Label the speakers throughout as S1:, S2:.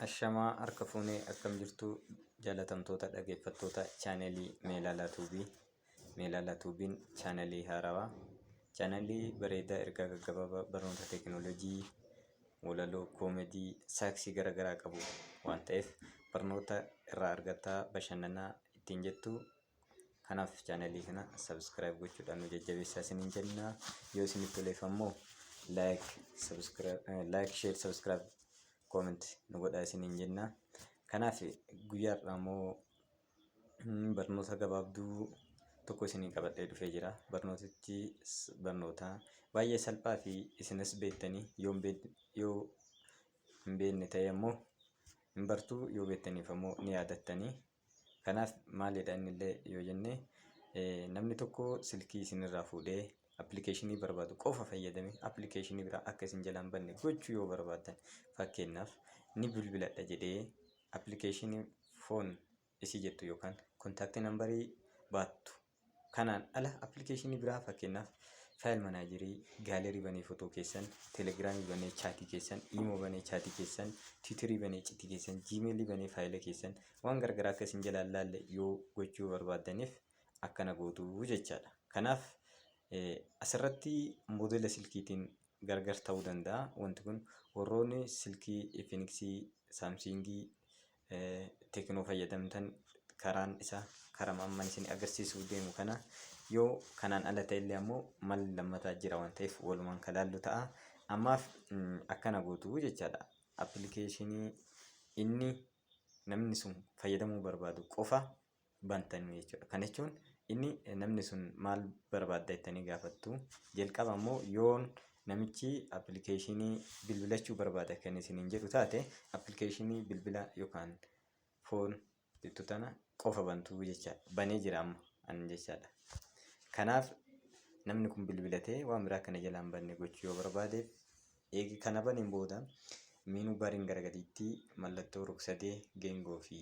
S1: Ashamaa, harka fuunee, akkam jirtu jaalatamtoota dhaggeeffattoota chaanelii Meelaalaa Tuubii. Meelaalaa Tuubiin chaanelii haarawaa, chaanelii bareedaa ergaa gaggabaabaa barnoota teekinooloojii, walaloo, koomedii, saaksii garaagaraa qabu waan ta'eef barnoota irraa argataa bashannanaa ittiin jettu. Kanaaf chaanelii kana subscribe gochuudhaan nu jajjabeessaa isiniin jenna. Yoo isinitti toleef ammoo like, subscribe, like, share, subscribe, comment nu godhaa isiniin jenna. Kanaaf guyyaa har'aa immoo barnoota gabaabduu tokko isinii qabadhee dhufee jira. Barnootichi barnoota baay'ee salphaa fi isinis beektanii, yoo hin beekne ta'e ammoo hin bartuu, yoo beektaniif ammoo ni yaadattanii. Kanaaf maalidha inni illee yoo jenne, namni tokko silkii isinirraa fuudhee appilikeeshinii barbaadu qofa fayyadamee appilikeeshinii biraa akka isin jalaa hin banne gochuu yoo barbaaddan, fakkeenyaaf ni bilbiladha jedhee appilikeeshinii phone isii jettu yookaan contact numberii baattu kanaan ala appilikeeshinii biraa, fakkeenyaaf file managerii, gallery banee footoo keessan, Telegramii banee chatii keessan, Imo banee chatii keessan, Twitterii banee citii keessan, Gmailii banee faayila keessan, waan garagaraa akka isin jalaan laalle yoo gochuu barbaaddaniif akkana gootuu jechaadha. Kanaaf asirratti moodela silkiitiin gargar ta'uu danda'a. Wanti kun warroonni silkii Infinixii, Samsungii, Tecno fayyadamtan karaan isaa karaa amman isin agarsiisuuf deemu kana, yoo kanaan ala ta'ellee ammoo malli lammataa jira waan ta'eef walumaan kan laallu ta'a. Ammaaf akkana gootu jechaadha. Appilikeeshinii inni namni sun fayyadamuu barbaadu qofa bantanii jechuudha. Kana jechuun inni namni sun maal barbaadda jettanii gaafattu. Jalqaba immoo yoon namichi appilikeeshinii bilbilachuu barbaada kan isiniin jedhu taate, appilikeeshinii bilbila yookaan phone jettu tana qofa bantuu jechaadha. Banee jira amma ani jechaadha. Kanaaf namni kun bilbilatee waan biraa kana jalaa hin banne gochuu yoo barbaadeef, eegi kana baneen booda menu bariin gara gadiitti mallattoo rog-sadee geengoo fi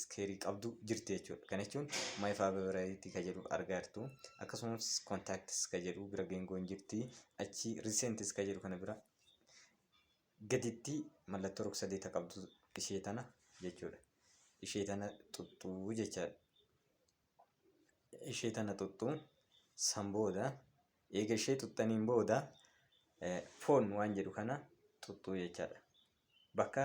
S1: squareii qabdu jirti jechuudha. Kana jechuun "My favorite" ka jedhu argaa jirtu. Akkasumas "Contacts" ka jedhu bira geengoon jirti. Achi "Recents" ka jedhu kana bira gaditti mallattoo rog-sadee ta qabdu ishee tana jechuudha. Ishee tana xuxxuu jechaadha. Ishee tana xuxxuu, san booda eega ishee xuxxaniin booda "Phone" waan jedhu kana xuxxuu jechaadha. Bakka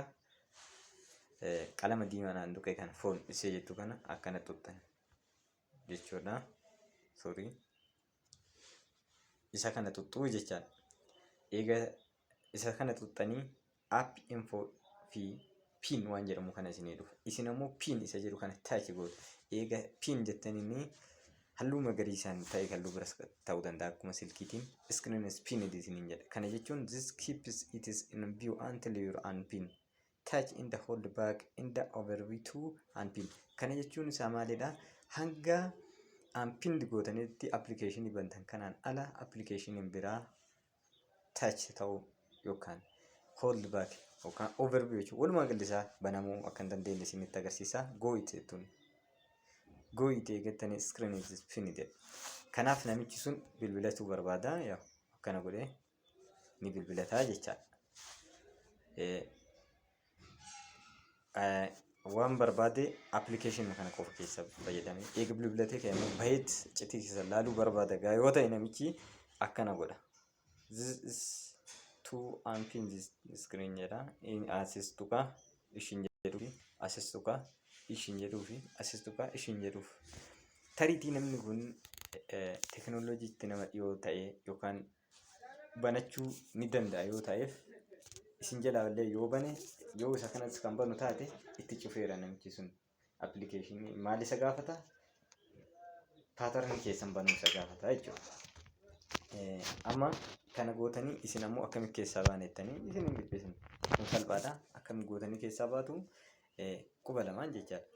S1: qalama diimaadhaan tuqe kana, "Phone" ishee jettu kana akkana xuxxan jechuudha. Sorry. Isa kana xuxxuu jechaadha. Eega isa kana xuxxanii "App info" fi "Pin" waan jedhamu kana isinii dhufa. Isin ammoo "Pin" isa jedhu kana touch gootu. Eega "Pin" jettanii halluu magariisaan ta'e, halluu biras ta'uu danda'a akkuma silkiitiin, "Screen is pinned" isiniin jedha. Kana jechuun this keeps it is in view until you unpin. Touch and hold back in the overview to unpin. Kana jechuun isaa maalidha? Hanga unpinned gootanitti appilikeeshinii bantan kanaan ala appilikeeshiniin biraa touch ta'uu yookaan hold back yookaan overview jechuun walumaa galli isaa banamuu akka hin dandeenye isinitti agarsiisa. Got it jettuun. Got it eeggattanii "Screen is pinned" jedha. Kanaaf namichi sun bilbilatuu barbaada. Yaa akkana godhee ni bilbilataa jechaadha. Waan barbaade appilikeeshinii kana qofa keessa fayyadamee eega bilbilatee ka'e immoo baheet citii keessa laaluu barbaada gaa yoo ta'e namichi akkana godha. "This is to unpin this screen" jedha. Asis tuqaa ishiin jedhuu fi asis tuqaa ishiin jedhuu fi asis tuqaa ishiin jedhuuf. Tariitii namni kun teekinooloojiitti nama dhiyoo ta'e yookaan banachuu ni danda'a yoo ta'eef, isin jalaa illee yoo bane, yoo isa kanas kan banu taate, itti cufeera namichi sun. Appilikeeshinii maal isa gaafata? Patternii keessan banuu isa gaafata jechuudha. Amma kana gootanii isin ammoo akkamitti keessaa baana jettanii isin hin dhiphisin. Kun salphaadha. Akkamitti gootanii keessaa baatu? Quba lamaan jechaadha.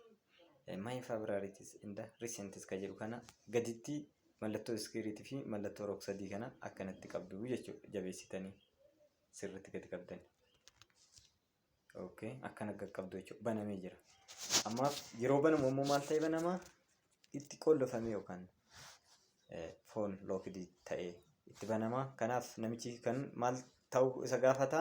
S1: "My favorites and recents" ka jedhu kana gaditti mallattoo squareiitii fi mallattoo rog-sadii kana akkanatti qabdu jechuudha, jabeessitanii sirriitti gadi qabdani. Okay, akkana qaqqabdu jechuudha. Banamee jira. Ammaaf yeroo banamu immoo maal ta'e banamaa? Itti qollofamee yookaan phone lockedii ta'ee itti banamaa. Kanaaf namichi kan maal ta'uu isa gaafata?